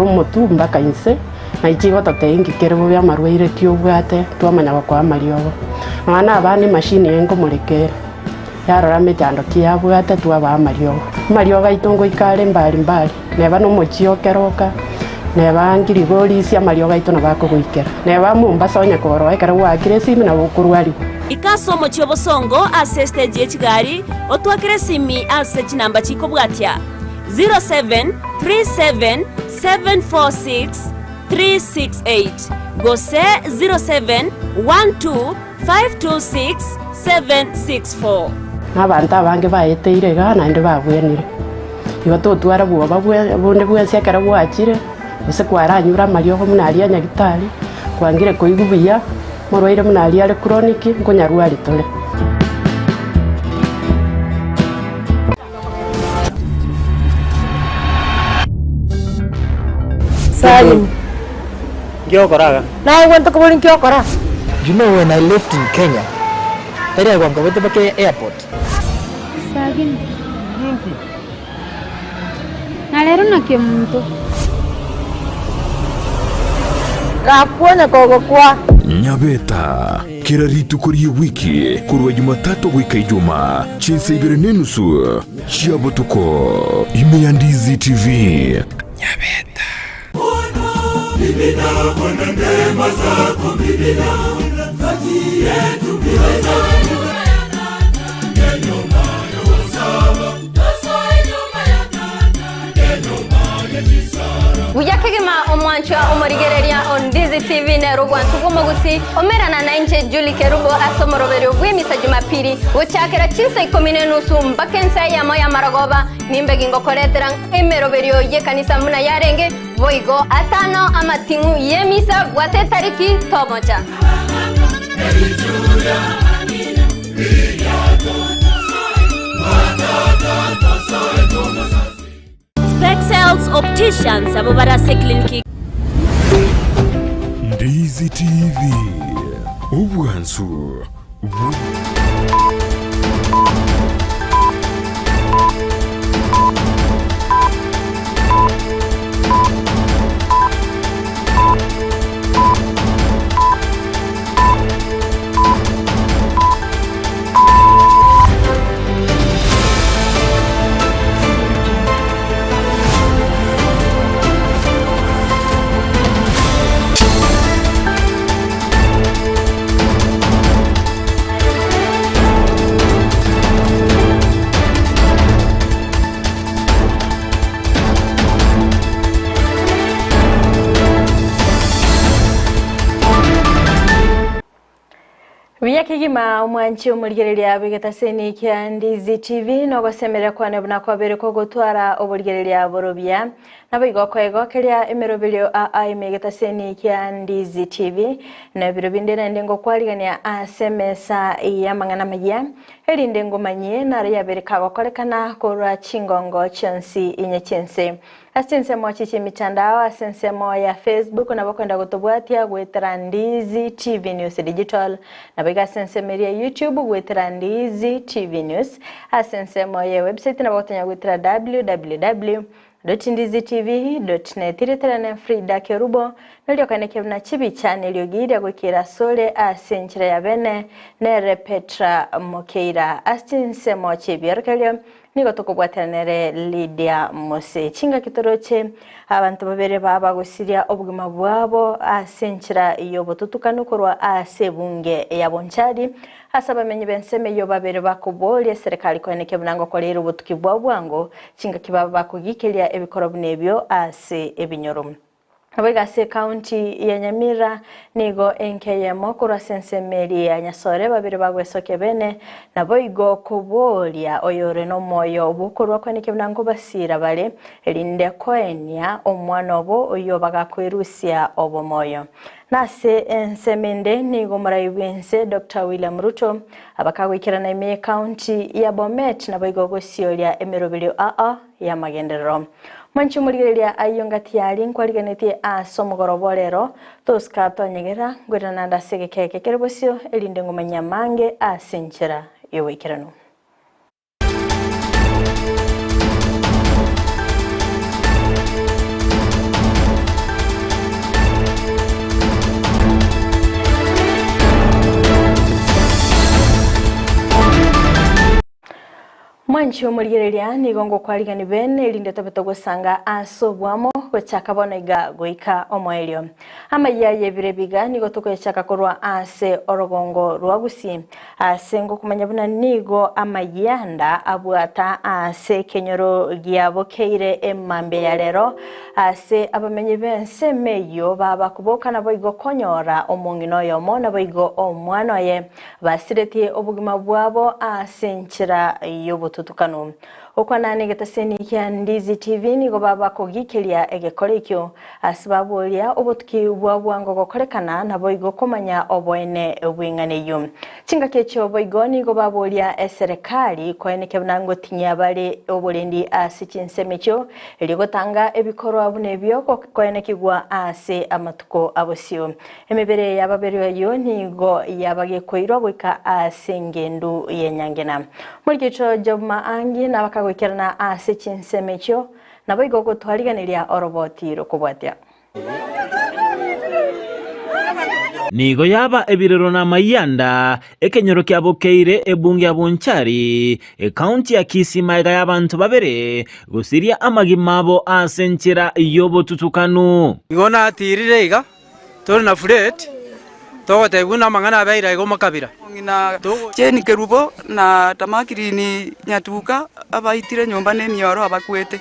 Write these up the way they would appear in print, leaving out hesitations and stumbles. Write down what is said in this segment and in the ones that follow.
Omotwe mpaka inse, na ichigototebia inki kere bobe amarwaire ki obwate, twamanya gokoa amariogo. Nonya na abana emashini eye nkomoreka ere, yarora mechando ki yabwate twabaa amariogo. Amariogo aito ngoika are mbari mbari, neba na omochie o Keroka, neba Ngirigorisi amariogo aito nabo akogoikera. Neba Mombasa onye korora ekero gwaakire esimi nabo okorwarigwa. Ika ase omochie o Bosongo ase estage ye chigari, otwakere esimi ase chinamba chikobwatia. 0737746368 gose 0712526764. Na abanto abange baeteire igaa naende babwenire. Igo totwara bwoba bonde bwensi ekero gwachire, gose kwaranyure amariogo buna aria a nyagitari, kwangire koigwa buya, morwaire buna aria are chronic, nkonyarwari tore. Sagini. Nki ogokora iga? Naye ogwente kobori nki okora? You know when I left in Kenya, tari agwo nkabete mpaka airport. Sagini. Na rero naki omonto. Gakuonya kogokwa. Nyabeta, kera rituko ri'ewiki, korwa Jumatatu goika Ijumaa, chinsa ibere nenusu chia botuko, ime ya Ndizi TV. Nyabeta. Buya kegima omwanchwa omorigereria o Ndizi TV nere obwansu bw'omogusi omerana nainche Julie Kerubo ase omoroberio bw'emisa Jumapili gochakera chinsa ikomi nenusu mpaka ensa eyemo y'amarogoba nimbe gingokoretera emeroberio y'ekanisa buna yarenge boigo atano amating'u y'emisa bwate etariki tomocha. Spexels Opticians abwo bare ase eclinic. Ndizi TV, obwansu bw. Buya kegima omwanchi omorigereria bw'egetaseni kia Ndizi TV nogosemeria kwane buna kwabere kogotwara oborigereria borobia. Naboigo okoegokeria emeroberio aa ime egetaseni kia Ndizi TV na ebiro binde naende ngokwarigania ase emesa y'amang'ana amayia erinde ngomanyie naro yabere kagokorekana korwa chingongo chionsi inye chi'ense. Ase chinsemo echi chi'emitandao ase ensemo ya Facebook nabo okwenda gotobwatia goetera Ndizi TV News Digital, naboigo ase ensemo eria ya YouTube goetera Ndizi TV News, ase ensemo ye website nabo ogotonya goetera www dot ndizi tv dot net. Rietera Frida Kerubo, noria okanekia buna chibicha neriogi riria goikera asore ase enchera ya bene nere Petra Mokeira. Ase chinsemo chi'ebiorokererio Nigo tokobwatana nere Lydia Mose. Chingaki toroche abanto babere baba gosiria obogima bwabo ase enchera y'obotutukanu korwa ase ebunge ya Bonchari ase abamenyi b'ensemo eyio babere bakoboria eserekari koenekia buna ngokoreire obotuki bwabo bwango chingaki baba bakogikeria ebikoro buna ebio ase ebinyoro. Naboigo ase ekaunti ya Nyamira nigo enka eyemo korwa ase ensemo eria ya Nyasore babere bagwesokia bene, naboigo koboria oyore nomoyo bw'okorua kweneke buna nkobasiira bare, erinde koenia omwana obo oyio bagakoerusia obomoyo. Na ase ensemo ende nigo omorai bw'ense Doctor William Ruto abakagoikerana ime y'ekaunti ya Bomet naboigo gosioria emeroberio aa y'amagenderero. Mwanche omorigereria ayio ngati yaria nkwarigenetie ase omogoroba o rero, tosika tonyegera, ngwere naende ase egeka eke kere bosio, erinde ngomanyie amange ase enchera y'oboikeranu. Mwanchi omorigereria nigo ngokwarigani bene erinde tobe togosanga ase obwamo gochaka bono iga goika omoerio. Amayia y'ebiro ebiga nigo togoyachaka korwa ase orogongo rwa Gusii ase ngokomanya buna nigo amayianda abwata ase ekenyoro giabokeire emambia ya rero ase abamenyi b'ensemo eyio baba koboka naboigo konyora omong'ina oyomo naboigo omwana oye Basiretie obogima bwabo ase enchera y'obotutukanu. Okwana negetaseni kia Ndizi TV nigo babakogikeria egekora ekio ase baboria obotuki bwa bwango gokorekana naboigo komanya oboene bw'eng'ana eyio. Chingaki echio boigo nigo baboria eserekari koenekia buna ngotinyia bare oborendi ase chinsemo echio erio gotanga ebikorwa buna ebio koenekigwa ase amatuko abosio. Emebere y'ababere ayio nigo yabagekoirwa goika ase engendu y'enyangena. Morigecho Job Maangi nabakagoikerana ase chinsemo echio, naboigo gotwarigeneria oroboti rokobwatia. Nigo yaba ebirero na amayianda, ekenyoro kia Bokeire, ebunge ya Bonchari, ekaunti ya Kisii magega y'abanto babere gosiria amagima abo ase enchera y'obotutukanu. Igo natirire iga, Tore na Fred, togotebigwa buna amang'ana abeire aiga omokabira. Ng'ina Jane Kerubo na Tamakirini Nyatuka abaitire nyomba nemioro abakwete.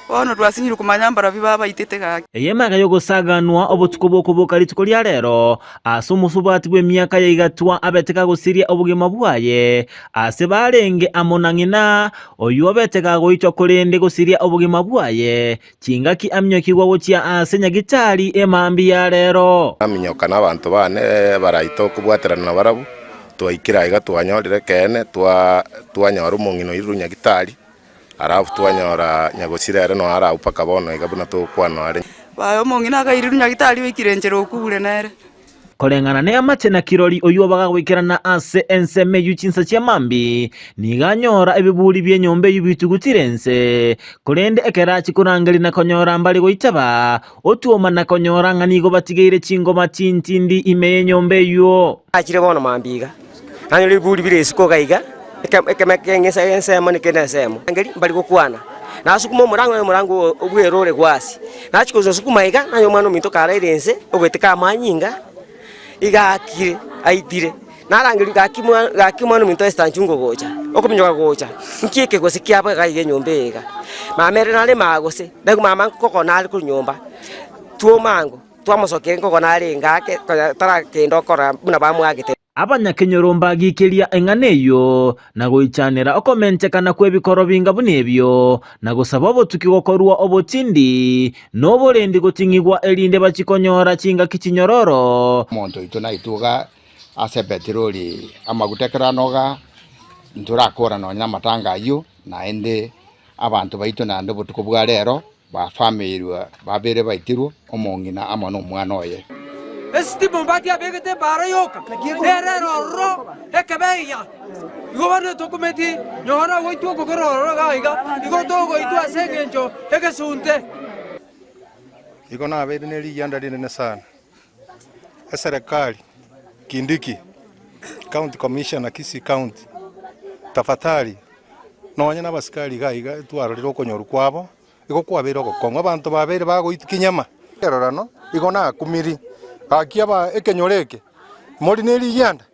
Bono twasinyirwe komanya mbarabwo babaitete gaki. Ey'emega y'ogosaganwa obotuko bw'okoboka rituko ria rero, ase omosubati bw'emiaka ya igatwa abete kagosiria obogima bwaye, ase barenge amo na ng'ina, oyio obete kagoitwa korende gosiria obogima bwaye, Chingaki aminyokigwa gochia ase Nyagitari emambia ya rero. Naminyoka nabanto baane baraite okobwaterana nabarabwo, twaikire aiga twanyorire ekeene, twanyora omong'ina oirwe Nyagitari, alafu twanyora nyagosira ere noyo are agwo mpaka bono iga buna togokwana are. Baye omong'ina akairirwe Nyagitari oikire enchera okure nere. Koreng'ana neamate na kirori oyio bagagoikerana ase ensemo eyio chinsa chia mambia, nigo anyora ebiburi bi'enyomba eyio bitugutire ense. Korende ekero achia korangeria na konyora mbare goitaba, otuoma na konyora ng'a nigo batigeire chingoma chintindi ime y'enyomba eyio. Achire bono mambia iga, nanyora ebiburi bire isiko iga iga, ekemo ekeng'esa ensemo na ekende ensemo. Ngeri mbari gokwana, nasukuma omorango nanyora omorango obwere ore gwasi. Nachia kosukuma iga, nanyora omwana ominto karaire inse, ogoeteka amanyinga, iga aakire, aitire. Narangeria gaki mwa gaki omwana ominto Esther nchungo gocha, okominyoka gocha, nki eke gose kiaba iga iga enyomba eye iga. Mama ere nare maa gose, naigwa mama nkokona are korwa nyomba, twomango. Twamosokia enkoko narenge ake, konya tarakenda okora buna bamwagete. Abanyakenyoro mbagikeria eng'ana eyio, na goichanera okomentekana kw'ebikoro binga buna ebio, na gosaba obotuki gokorua obotindi, na oborendi goting'igwa erinde bachie konyora chingaki chinyororo. Omonto oito naitwe iga ase epetroli amaguta ekero anoga, ntorakora nonya na amatanga ayio, naende abanto baito naende obotuko bwa rero. Bafameirwe babere baitirwe, omong'ina amo nomwana oye. Esitima ombati abegete ebaara yoka, nere ere ororo ekebeiya. Igo bono tokumeti Yohana ogoitwa okogoro ororo iga iga, igo togoitwa ase engencho egesunte. Igo nabeire ne rigianda rinene sana. Eserekari, Kindiki, County Commissioner Kisii County, tafadhali nonye na abasikari iga iga twarorire okonyorwa kwabo, igo kwabeire ogokong'u. Abanto babeire bagoitwa kinyama. Erorano igo nakumiri, gaki aba ekenyoro eke, mori ne rigianda?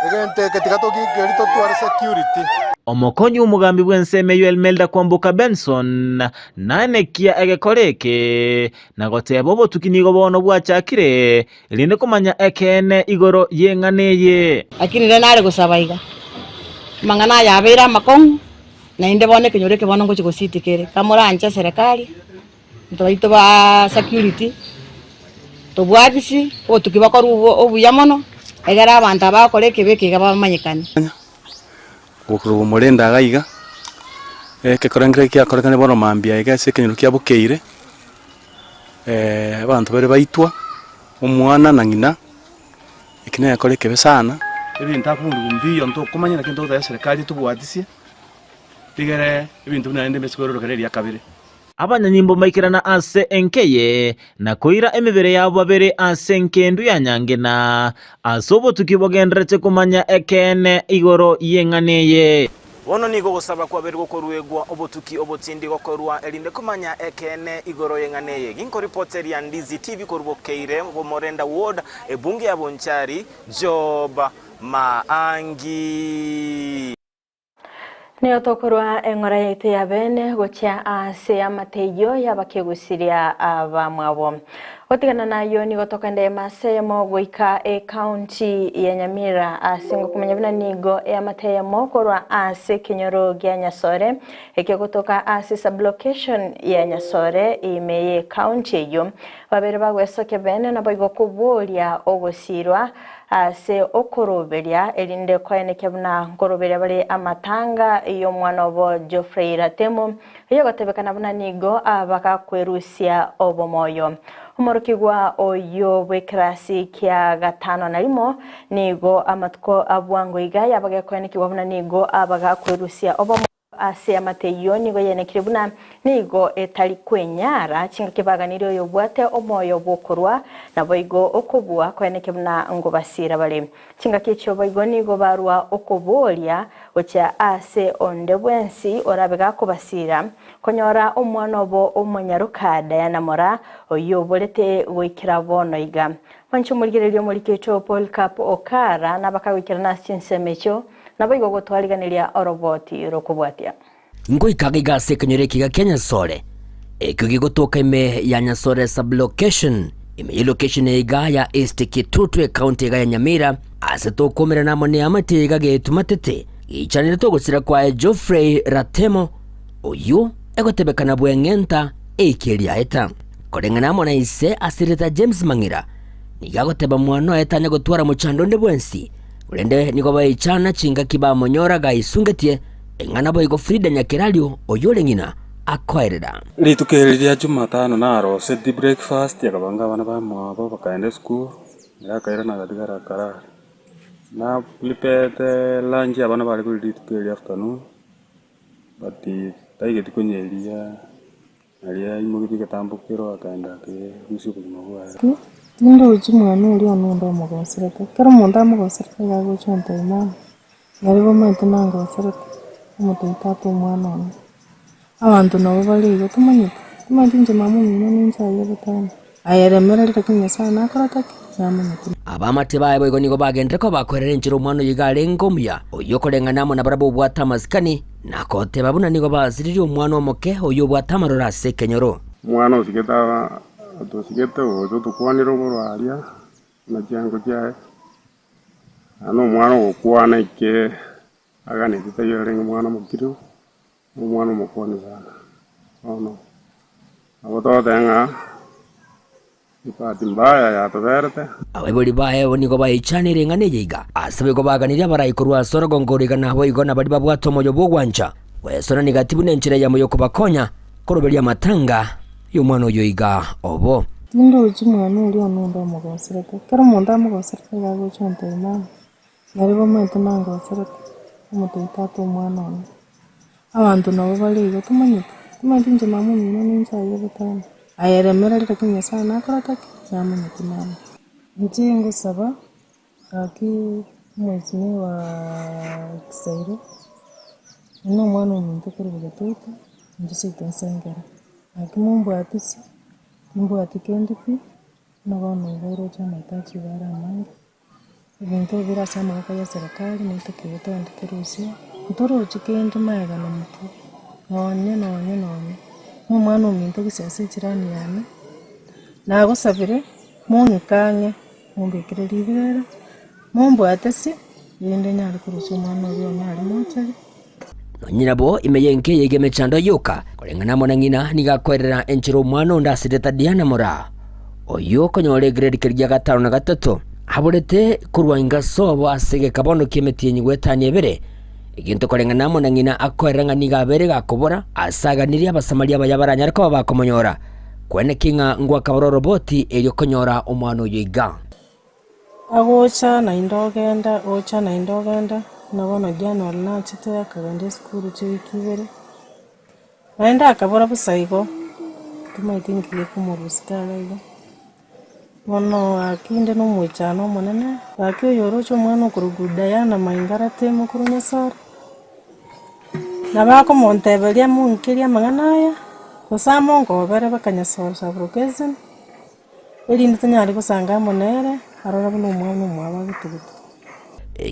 Egento eke tiga togiikerie totware security. Omokonyi bw'omogambi bw'ensemo eyio Elmelda Kwamboka Benson naenekia egekora eke, na goteba obotuki nigo bono bwachakire, erinde komanya ekeene igoro y'eng'ana eye. Lakini riria nare gosaba iga, amang'ana aya abeire amakong'u, naende bono ekenyoro eke bono ngochia gositika ere, kamoranche eserekari, intwe baito ba security, tobwatisi obotuki bokorwa obo obuya mono, egere abanto aba bagokora ekebe eke iga bamanyekane. Gokorwa omorende iga iga, ekekora nkere kiakorekane bono mambia iga ase ekenyoro kia bokeire, abanto bare baitwa, omwana na ng'ina, eki negekora ekebe sana. Ebinto akoborigwa mbiyo ntokomanya naki ntogotebia eserekari etobwatisie, rigere ebinto buna rende mbese kwerorokera eria kabere. Abanyanyimbo mbaikerana ase enka eye, na koira emebere yabo babere ase enkendu ya nyangena, ase obotuki bogendererete komanya ekeene igoro y'eng'ana eye. Bono nigo ogosaba kwabeire gokoruegwa obotuki obotindi gokorwa, erinde komanya ekeene igoro y'eng'ana eye. Ginkoripoteria Ndizi TV korwa Bokeire, Bomorenda Ward, ebunge ya Bonchari, Job Maangi. Nigo tokorwa eng'ora yaito ya bene gochia ase amateiyo y'abakegusiria abamwabo. Gotigana nayio nigo tokenda emasa eyemo goika ecounty ya Nyamira ase ngokomanya buna nigo eamate eyemo korwa ase ekenyoro gia Nyasore ekio gotoka ase sublocation ya Nyasore ime ye county eyio. Babere bagwesokia bene naboigo koboria ogosirwa ase okoroberia, erinde koenekia buna nkoroberia bare amatanga y'omwana obo Geoffrey Ratemo, oyogotebekana buna nigo abagakwerusia obomoyo. Omorokigwa oyio bw'ekerasi kia gatano na rimo nigo amatuko a bwango iga yabagekoenekigwa buna nigo abagakwerusia obomoyo. Ase amate eyio nigo yenekire buna nigo etari kwenyara chingaki baganirie oyobwate omoyo bw'okorua, naboigo okobua koeneke buna ngobasiira bare. Chingaki echio boigo nigo barua okoboria gochia ase onde bwensi orabe gakobasiira, konyora omwana obo omonyaroka Diana Moraa, oyio oborete goikera bono iga. Mwanche omorigereria omoriketwe Polycarp Okara nabakagoikerana ase chinsemo echio. Naboigo gotwariganiria oroboti rokobwatia. Ngoika iga ase ekenyoro ekiga kia Nyasore, ekio gegotoka ime ya Nyasore sub-location, ime ye location eye iga ya East Kitutu ecounty iga ya Nyamira, ase tokomerana amo neamate iga getumatete, geichanete ogosira kwaye Geoffrey Ratemo, oyio egotebekana bweng'enta eiki eriaeta. Koreng'ana amo na ise asirete James Mang'ira, nigo agoteba mwana oye tanya gotwara mochando onde bwensi, Korende nigo baichana chingaki bamonyora gaisungetie, eng'ana boigo Frida Nyakerario oyore ng'ina akoerera. Rituko eri ria Jumatano naroseti breakfast akabanga abana bamwabo bakaenda esukuru, ere akairana agatigara akarara. Na prepare lunch abana bare koria rituko erio afternoon, but taigeti konyeria. Aria aimogetie egetambokero akaenda akerusia obogima bwaye. Tindochi mwana oria one onde omogoserete, ekero omonto amogoserete iga agocha ontebia mama, nari bomanyete nangoserete, omotebia tata omwana one. Abanto nabo bare igo tomanyeti, tomanyeti inche mama omino ninche aye botambe, aye remereria lakini Nyasaye nakorete ki? Namanyete. Abaamate baye boigo nigo bagenderete koba bakoerera enchera omwana oyio iga arenge omuya, oyio okoreng'ana amo nabarabwo obwate amasikani, Na goteba buna nigo basiririe omwana omoke oyio obwate amaroro ase ekenyoro. Omwana osigete aba otosigete ogocha otokwanere oborwaria buna chiango chiaye, naende omwana ogokwana eke aganeti taiyo orenge mwana omokiriru, na omwana omokwani sana. Bono nabo togoteba ng'a. Ebahati mbaya yatoberete. Abaibori baye nigo baichanire ing'ana eye iga, Ase boigo baganirie abarai korwa ase orogongo oroiga naboigo na baria babwate omoyo bw'ogwancha gwesonania gati buna enchera eyemo y'okobakonya koroberia amatanga y'omwana oyo iga obo. Tindochi mwana oria one onde omogoserete, ekero omonto amogoserete iga agocha ontebia mama, nari bomanyete nangoserete, omotebia tata omwana one. Abanto nabo bare igo tomanyeti, tomanyeti inche mama omino ninche aye botambe. Aye remereria lakini Nyasaye nakorete ki? Namanyeti mama. Inche ngosaba gaki omwesimigwa Kisairo, oyio na omwana ominto korwa Bogetutu, inche seito nsengere. Gaki mombwatisi, timbwati kende pi, buna bono iga oroche amahitaji iga are amange. Ebinto ebi bire ase amaboko ya eserekari naitokeire togende torusie, ntorochi kende magega na motwe, nonye nonye nonye, na omwana ominto gose ase echirani yane, nagosabire, mong'ike ang'e, mombekere ribero, mombwatesi, erinde nyare korusia omwana oria one aria mochari. Nonye nabo ime y'enka eye iga emechando yoka, koreng'ana amo na ng'ina nigo akoerera enchera omwana onde asirete Diana Moraa, oyio okonyora egrade keria gia gatano na gatato, aborete korwa inga sobo ase egekabono ki'emetienyi goetania ebere, egento koreng'ana amo na ng'ina akoerera ng'a nigo abeire gakobora ase aganirie Abasamaria abaya baranyare koba bakomonyora, kweneki ng'a ngwakabora oroboti erio konyora omwana oyio iga. Agocha naende ogenda, ocha naende ogenda, buna bono January nachete akagenda esukuru chiwiki ibere, naende akabora bosa igo, tomaeti nki gekomorusia kare iga. Bono gaki inde na omoichano omonene, gaki oyo oroche omwana okorokwa Diana Maingarate mokoro Nyasore. Nabo akomonteberia amonkerie amang'ana aya, gose amongobere bakanyasora sublocation, erinde tonyare gosanga amo nere, arore buna omwana omwabo agotugutwa.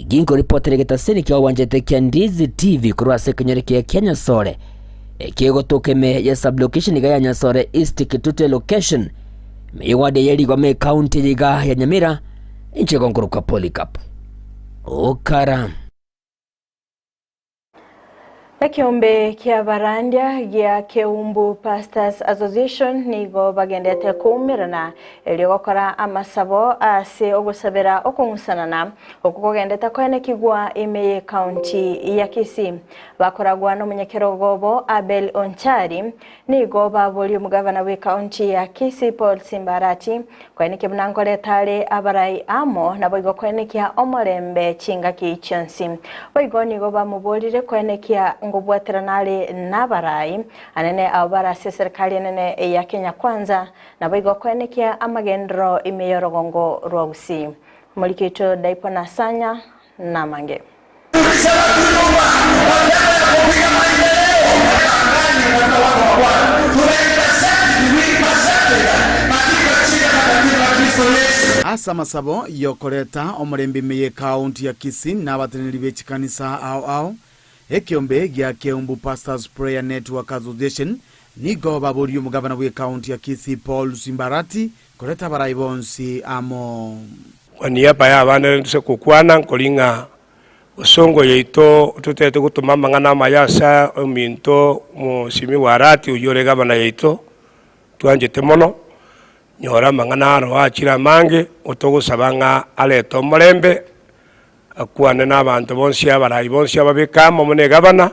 Ginkoripoteria getaseni kia obwanchete kia Ndizi TV korwa ase ekenyoro ekiya kia Nyasore ekegotoka ime ye sublocation iga ya Nyasore East Kitute location ime ye ward eye Rigoma ecounty eye iga ya Nyamira inche igo nkorokwa Polycarp Okara. Ekeombe ki'abarandia gia Keumbu Pastors Association nigo bagendete koumerana erio gokora amasabo ase ogosabera okong'usanana okwo kogendete koenekigwa ime y'ecounty ya Kisii. Bakoragwa nomonyakerogo obo Abel Onchari nigo baboria omogavana bw'ecounty ya Kisii Paul Simbarati koenekia buna nkoreta are abarai amo naboigo koenekia omorembe chingaki chionsi. Boigo nigo bamoborire koenekia ngobwaterana are nabarai anene abwo bare ase eserikali enene ya Kenya Kwanza naboigo koenekia amagenderero ime y'orogongo rwa Gusii. Omoriki oito Daipo Nasanya namange. Ase amasabo y'okoreta omorembe ime y'ecounty ya Kisii na abateneneri be chikanisa ao ao, ekeombe gia Keumbu Pastors Prayer Network Association nigo baboririe omogabana bw'ecounty ya Kisii Paul Simbarati koreta abarai bonsi amo. Kwa niaba y'abana ase gokwana nkori ng'a bosongo yaito totete gotoma amang'ana amaya ase ominto omosimi wa Arati oyio ore gavana yaito twanchete mono, nyora amang'ana aro achire amange otogosaba ng'a arete omorembe akwane na abanto bonsi abarai bonsi ababeke amo buna egavana,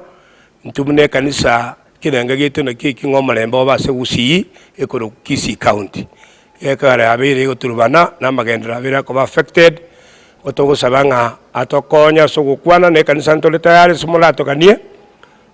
intwe buna ekanisa ekerengo giaito nakio eki ng'a omorembe obe ase Gusii ekorokwa Kisii County. Ekero yabeire egoturubana na amagenderero abeire akoba affected, igo togosaba ng'a atokonye ase ogokwana na ekanisa ntore tayari ase moratoganie,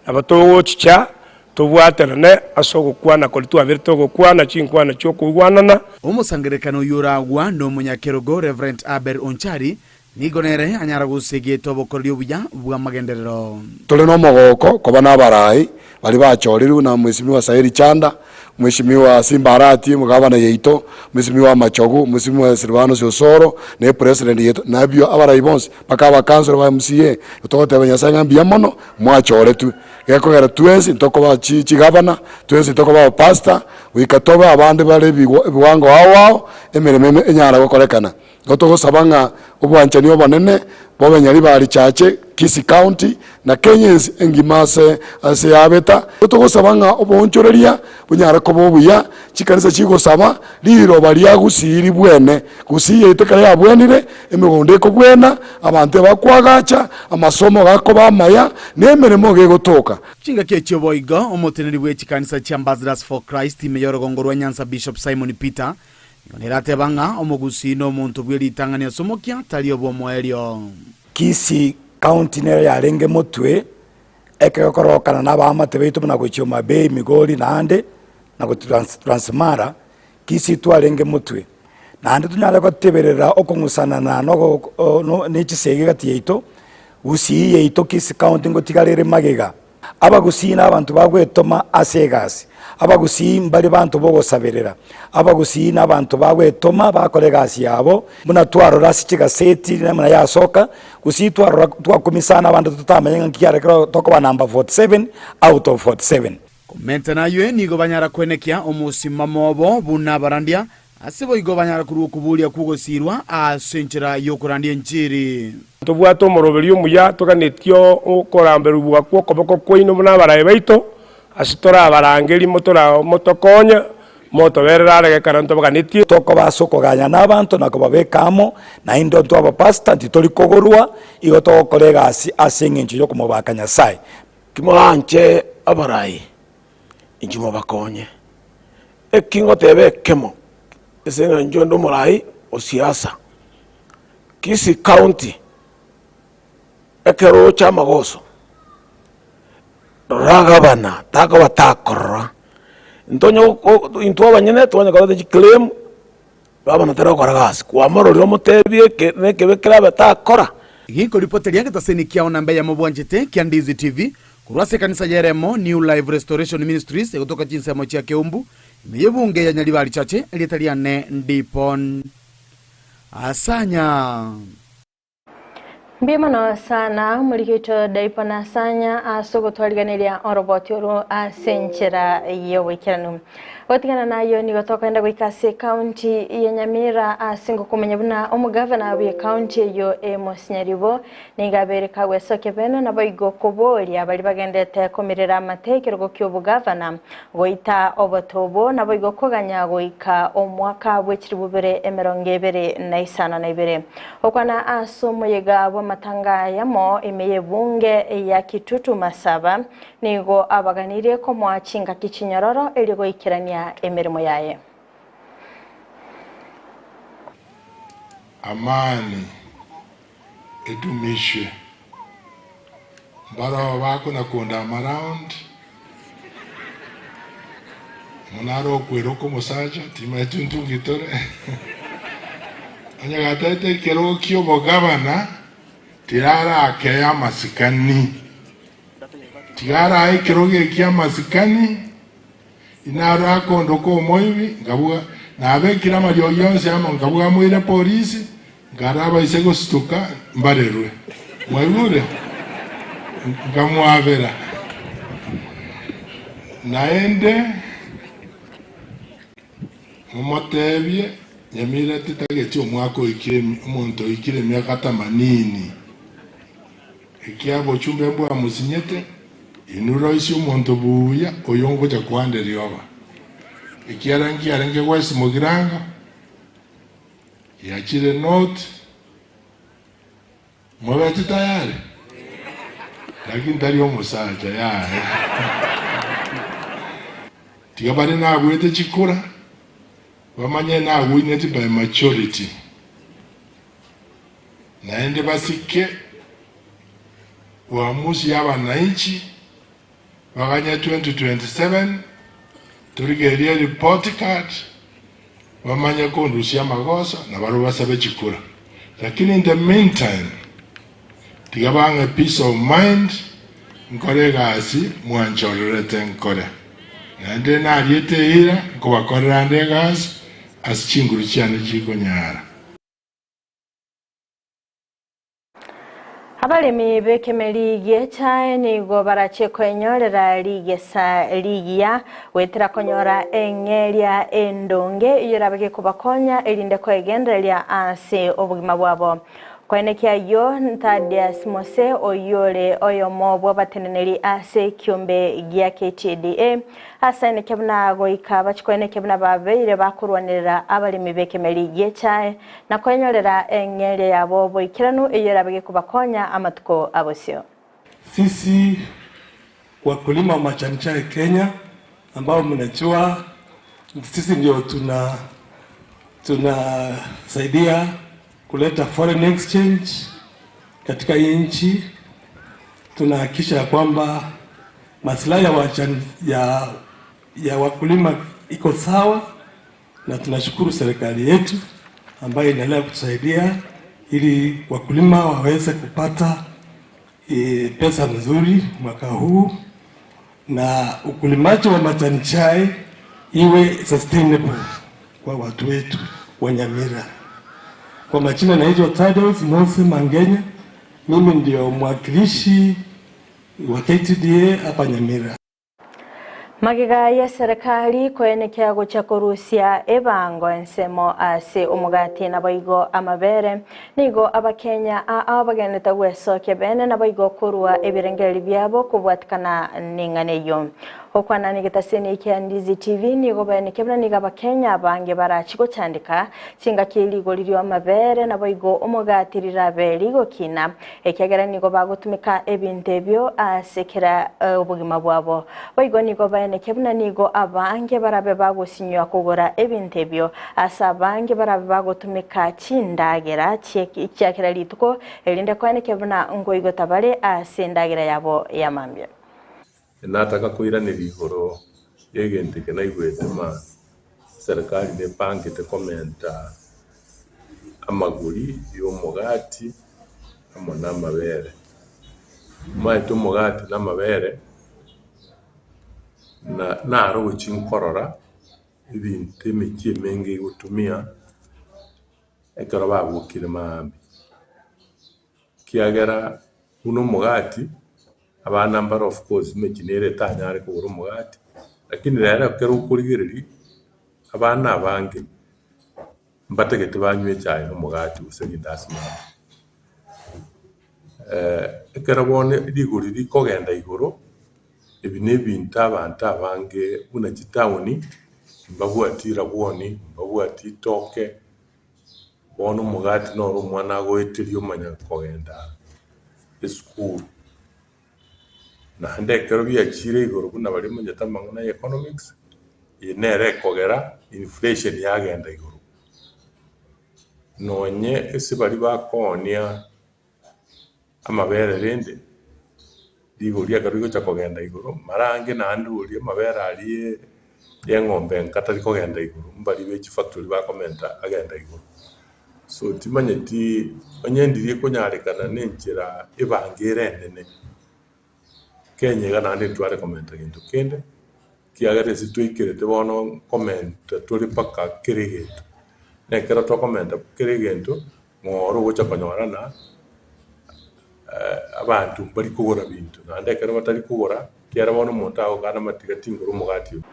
nabo togochicha tobwaterane ase ogokwana koria twabeire togokwana chinkwana chia okoigwanana. Omosangererekano oyio oragwa nomonyakerogo Reverend Abel Onchari nigo nere anyara gosegeta obokoreri obuya bw'amagenderero. Tore nomogooko koba nabarai baria bachorirwe na Mheshimiwa Saeri Chanda, Mheshimiwa Simba Arati omogabana yaito, Mheshimiwa Machogu, Mheshimiwa Silvanus Osoro, na epresident yaito, na ebio abarai bonsi mpaka abakansoro ba MCA, togoteba Nyasaye ng'a mbuya mono mwachoretwe. Gekogera twensi ntokoba chi chigavana, twensi ntokoba abapastor, goika tobe abande bare ebigo ebiwango ao ao, emeremo eme enyara gokorekana. Igo togosaba ng'a obwanchani obonene bobe Nyaribari Chache, Kisii County, na Kenya ense engima ase ase yabeta. Igo togosaba ng'a oboonchoreria bonyare koba obuya, chikanisa chigosaba, riroba ria Gusii ribwene. Gusii yaito ekero yabwenire, emegondo ekobwena, abanto ebakoagacha, amasomo gakoba amaya, na emeremo iga egotoka. Chingaki echio boigo omoteneneri bwe chikanisa chia Ambassadors for Christ ime y'orogongo rwa Nyanza Bishop Simon Peter Nigo nerateba ng'a omogusii nomonto bwe ritang'ani ase omokia, tari obw'omoerio. Kisii County nero yarenge motwe ekero korokana na abaamate baito buna gochia Homa Bay, Migori naende na gochia Transmara, Kisii twarenge motwe. Naende tonyare goteberera okong'usanana na ogo ne chisegi gati yaito, Gusii yaito Kisii County ngotigara ere magega. Abagusii nabanto bagwetoma ase egasi. Abagusii mbare banto bogosaberera. Abagusii nabanto bagwetoma bakora egasi yabo. Buna twarora ase chigaseti namna yasoka, gusii twarora twakumisa na abande totamanya ng'a nki kiare kero tokoba number 47 out of 47. Komenta naywe nigo banyara kwenekia omosimamo obo buna abarandia, Ase boigo banyare korua okoboria kw'ogosiirwa ase enchera y'okorandia enchiri. Tobwate omoroberio omuya, toganetie okoramberigwa kw'okoboko kwaino buna abaraai baito, ase torabarangerie motokonye, motoberere are gekero ntobaganitie. Tokoba ase okoganya nabanto na kobabeka amo, naende intwe abapastor titori kogorwa, igo togokora egasi ase engencho y'okomobaka Nyasae. Timoranche abarai, inchuo mobakonye. Eki ngoteba ekemo, ase eng'encho inde omorai o siasa, Kisii county, ekero ocha amagoso, rora gavana takoba takorora, ntonye go intwe abanyene twanya koreta chiclaim, gavana tari gokora gasi, kwamororire omotebie eke na ekebe kerabe takora. Gikoripoteria getaseni kiao namba eyemo bwanchete kia Ndizi TV. Korwa ase ekanisa y'eremo New Life Restoration Ministries egotoka chinsemo chia Keumbu, ime y'ebunge ya Nyaribari Church, erieta riane Ndipon Asanya. Mbuya mono sana omorikito Daipo Nasanya ase ogotwariganeria oroboti oro ase enchera y'oboikeranu. Gotigana nayo nigo tokogenda goika ase ekaunti ya Nyamira ase ngokomanya buna omogavana bw'ekaunti eyio Amos Nyaribo nigo abeire kagwesokia bene naboigo koboria baria bagendete komerera amate ekerogo ki'obogavana goita obote obo naboigo koganya goika omwaka bw'echiribu bibere emerongo ebere na isano na ibere. Gokwana ase omoyega bw'amatanga ayamo ime y'ebunge ya Kitutu Masaba nigo abaganirie komoa chingaki chinyororo erio goikerania emeremo yaye. Amani edumishwe. Mbaroo bakona konda amaround mono are okweroka omosacha timaeti ntungitore onye gatete ekerogo kia obogavana tirarakeya amasikani tigarae ekerogo ekia amasikani inaro akondoka omoibi nkabua nabekire amariogi yonsi amo nkabua moire polisi nkarabaise gosituka mbarerwe mwaigure nkamwabera naende mumotebie Nyamira titageti omwaka oikire omonto oikire emiaka themanini ekiago ochumbe mbwamusinyete inwe roisi omonto buya oyo ngocha kwande rioba ekiara nkiarenge West Mugirango yachire North mwabete tayari lakini tari omosacha yaye tiga bari nagwete chikura bamanye nagwineti by majority naende basike uamuzi ya wananchi baganye 2027 turigerie report card bamanye kondusia amagoso na baro basabe chikura lakini in the meantime tiga bang'e peace of mind nkore egasi mwanchorerete nkore naende nariete eira nkobakorera nde egasi ase chinguru chiane chikonyara. Abaremi b'ekemeri gi'echae nigo barache koenyorera rigesa rigiya goetera konyora eng'eria endonge eyio erabe gekobakonya erinde koegendereria ase obogima bwabo. Koenekia ayio Thaddeus Mose oyore oyomo bw'abateneneri ase ekiombe gia KTDA ase aenekia buna goika bachikoenekia buna babeire bakorwanerera abaremi b'ekemeri gi'echae na koenyorera eng'eria yabo boikeranu eyio erabe gekobakonya amatuko abosio. Sisi wakulima wa majani chai Kenya ambao mnajua sisi ndio tuna tunasaidia kuleta foreign exchange katika hii nchi. Tunahakikisha ya kwamba maslahi ya, ya, ya wakulima iko sawa, na tunashukuru serikali yetu ambayo inaendelea kutusaidia ili wakulima waweze kupata e, pesa nzuri mwaka huu na ukulimaji wa majani chai iwe sustainable kwa watu wetu wa Nyamira. Kwa majina naitwa Thaddeus Mose Mangenya, mimi ndio mwakilishi wa KTDA hapa Nyamira. Magega ya serikali koenekia gocha korusia ebango ensemo ase omogati naboigo amabere nigo abakenya aa bagenete gwesokia bene naboigo korwa ebirengeri biabo kobwatikana n'eng'ana eyio okwana nigetaseni kia Ndizi TV nigo baenekia buna nigo abakenya abange barachi gochandika chingaki rigori rio amabere naboigo omogati rirabe rigokina ekiagera nigo bagotumika ebinto ebio ase kera obogima bwabo boigo nigo baenekia buna nigo abange barabe bagosinywa kogora ebinto ebio ase abange barabe bagotumika chindagera chiakera rituko erinde koenekia buna ngoigota bare ase endagera yabo ya mambia. Nataka koiraneria igoro ya egento eke naigwete ma serikali nepangete komenta amagori ya omogati amo na amabere. Omanyete omogati na amabere, na naro gochia nkorora ebinto emechie emenge egotumia ekero babokire maambia. Ekiagera buna omogati, abana mbare of course emechie nere etanyare kogora omogati, lakini rero ekero okorigereria abana abange mbatagete banywe echae na omogati gose rindasi maambia. Ekero bono rigori rikogenda igoro, ebi na ebinto abanto abange buna chitaoni, mbabwati rabwoni, mbabwati ritoke, bono omogati noro omwana agoeteria omanya kogenda esukuru. Naende ekero biachire igoro buna baria bamanyete amang'ana ya economics, eye nere ekogera inflation yagenda igoro. Nonye ase baria bakoonia amabere rende, rigori ekero rigocha kogenda igoro, mara ange naende oria amabere aria ya eng'ombe nka tari kogenda igoro, mbaria be chifactory bakomenta agenda igoro. So timanyeti onye ndiria ekonyarekana na enchera ebango ere enene, Kenya iga naende ntware komenta gento kende, ekiagera ase toikerete bono nkomenta tore mpaka kera egento. Na ekero tokomenta kera egento, ng'ora ogocha konyora ng'a abanto mbari kogora binto, naende ekero batari kogora, ekiagera bono omonto agokana amatiga tingora omogati oyo.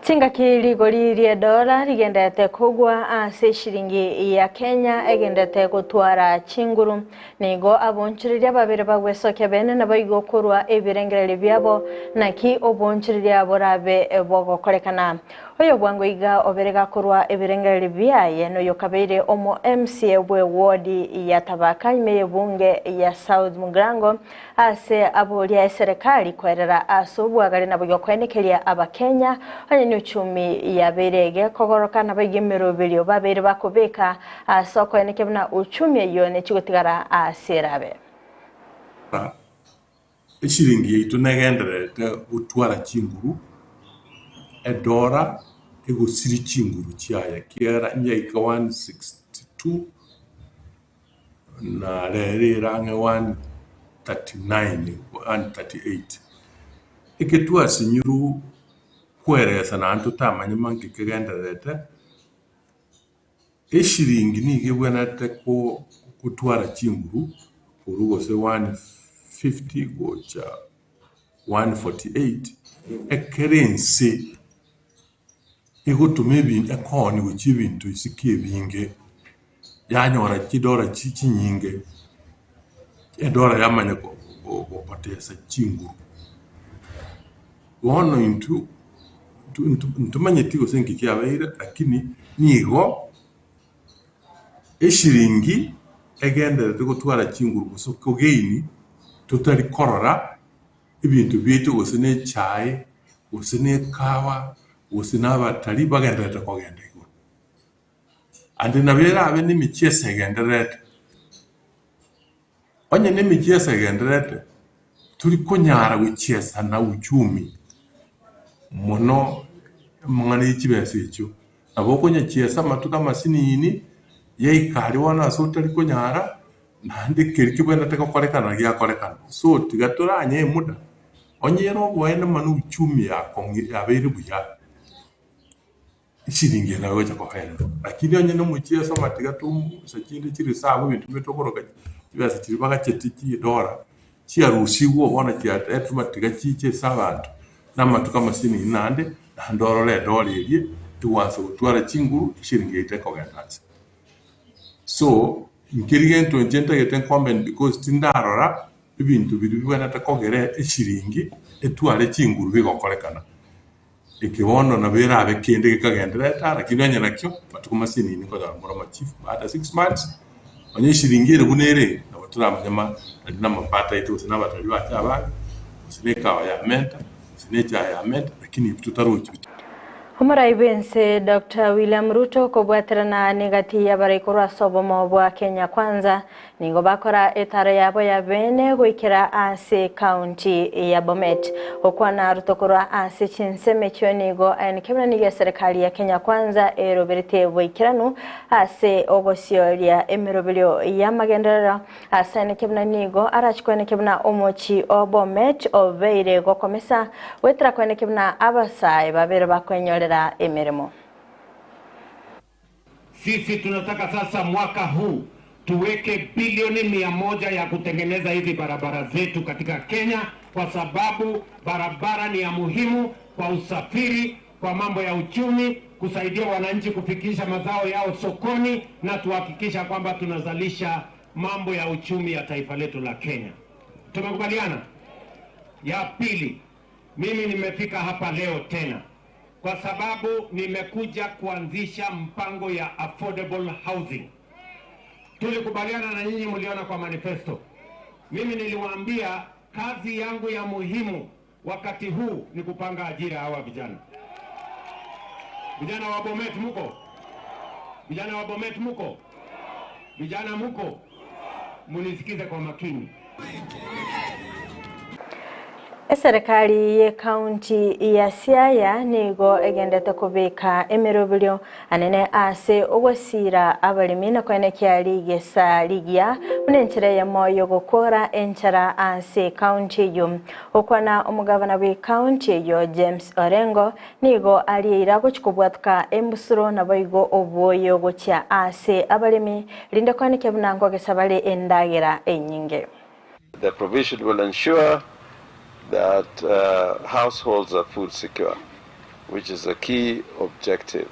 Chingaki rigori ri'edola rigenderete kogwa ase eshiringi ya Kenya egenderete gotwara chinguru. Nigo abonchoreria babere bagwesokia bene naboigo korwa ebirengererio biabo naki obonchoreria borabe bogokorekana. Oyo bwango iga obere gakorwa ebirengererio biaye noyokabeire omo MCA bwe ward ya Tabaka ime y'ebunge ya South Mugirango Ase aboria eserekari koerera ase obwagare naboigo koenekeria Abakenya onye neuchumi yabeire egekogoroka naboigo emeroberio babeire bakobeka ase okoenekia buna uchumi eyio nechigotigara ase erabe. Eshiringi yaito negendererete gotwara chinguru, edora egosiria chinguru chiaye ekiagera yaika 162. Na rero ere ang'e 1:39, 1:38. Eke twasinyirwe kweresa naende totamanye manki kegendererete, eshiringi nigo ebwenerete ko gotwara chinguru korwa gose 1:50 gocha 1:48, ekero ense egotoma ebinto ekoonia gochia ebinto isiko ebinge, yanyora chidora chi chinyinge, edora yamanya ko go gopotesa chinguru. Bono intwe ntu ntu ntomanyeti gose nki kiabeire lakini nigo eshiringi egendererete gotwara chinguru gose kogain totari korora ebinto biaito gose na echae, gose na ekawa, gose na abatari bagendererete kogenda igoro. Ande nabo erabe na emicheso egendererete, onye na emicheso egendererete, tori konyara gochiesa na uchumi mono amang'ana ya chibesa echio. Nabo okonyachiesa amatuko amasinini, yaika aria bono ase otari konyara, naende keria kebwenerete gokorekana giakorekana. So tiga toranye emuda, onye ere oboene mana uchumi yakong'ire yabeire buya, eshiringi eye nabo egocha kogenderwa. Lakini onye na omochieso amatiga tomusa chinde chireserve ebinto bire tokoroka chibesa chiria bagacheti chidora, chiarusigwe bono chiaretwa amatiga chiche ase abanto, na amatuko amasinini naende, naende orore edora eria egwansa gotwara chinguru eshiringi yaito ekogenda nse. So, nkeri gento inche ntagete nkomenti because tindarora ebinto biria bibwenerete kogera eshiringi etware chinguru bigokorekana. Eke bono nabo erabe kende gekagendererete aa lakini onye nakio matuko masinini nkonyora more amachief baada 6 months onye eshiringi ere buna ere iga nabo toramanye ma naende na amapato aito gose na abatari bache abange gose na ekawa yamenta gose na echae yamenta lakini intwe totarochi. Omorai bw'ense Doctor William Ruto kobwaterana negati y'abarai korwa ase obomo bwa Kenya Kwanza nigo bakora etaro yabo ya bene goikera ase ekaunti ya Bomet. Gokwana Ruto korwa ase chinsemo echio nigo aeneke buna nigo eserekari ya Kenya Kwanza eroberete boikeranu ase ogosioria emeroberio y'amagenderero Ase neke buna nigo arache kweneke buna omochie o Bomet obeire gokomesa, goetera kweneke buna abasae babere bakwenyorera emeremo. Sisi tunataka sasa mwaka huu tuweke bilioni 100 ya kutengeneza hizi barabara zetu katika Kenya, kwa sababu barabara ni ya muhimu kwa usafiri, kwa mambo ya uchumi, kusaidia wananchi kufikisha mazao yao sokoni na tuhakikisha kwamba tunazalisha mambo ya uchumi ya taifa letu la Kenya. Tumekubaliana? Ya pili, mimi nimefika hapa leo tena kwa sababu nimekuja kuanzisha mpango ya affordable housing. Tulikubaliana na nyinyi, mliona kwa manifesto. Mimi niliwaambia kazi yangu ya muhimu wakati huu ni kupanga ajira hawa vijana. Vijana wa Bomet muko? Vijana wa Bomet muko? Vijana muko? Munisikize kwa makini. Eserekari y'ekaunti ya Siaya nigo egendete kobeka emeroberio anene ase ogosira abaremi na koenekia rigesa rigiya buna enchera eyemo yogokora enchara ase ekaunti eyio. Gokwana omogabana bw'ekaunti eyio James Orengo nigo arieire gochia kobwatoka embusuro naboigo oboyo gochia ase abaremi rinde koenekia buna nkogesa bare endagera enyinge. The provision will ensure that households are food secure, which is a key objective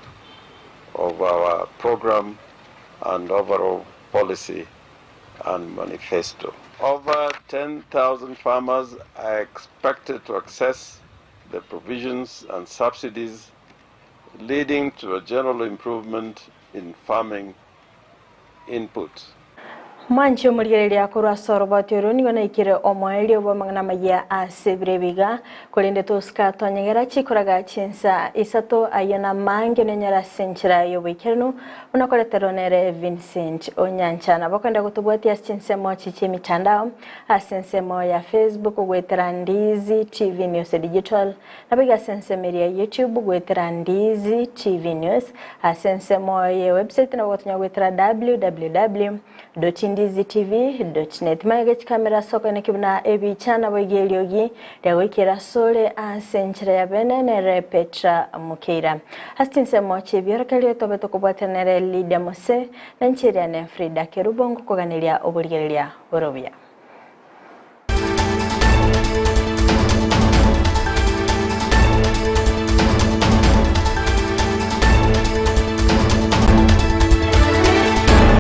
of our program and overall policy and manifesto. Over 10,000 farmers are expected to access the provisions and subsidies, leading to a general improvement in farming input. Mwanche omorigereria korwa ase oroboti oro nigo naikire omoerio bw'amang'ana amayia ase ebiro ebi iga, korende tosika twanyegera chikoraga chinsa isato ayio namange nonyore ase enchera y'oboikeranu buna koreterwa nere Vincent Onyancha. Nabo okogenda gotobwatia ase chinsemo chi chi'emitandao ase ensemo ya Facebook goetera Ndizi TV News Digital, Naboigo ase ensemo eria ya YouTube goetera Ndizi TV News, ase ensemo ye website nabo gotonya goetera www.ndizitv.net. Magega chikamera ase okoeneki buna ebicha naboigo eriogi riagoikera asore ase enchera ya bene nere Petra Mukeira. Ase chinsemo chi'ebiorokererio tobe tokobwatana nere Lydia Mose na inche eria ne Frida Kerubo ngokoganeria oborigereria bore obuya.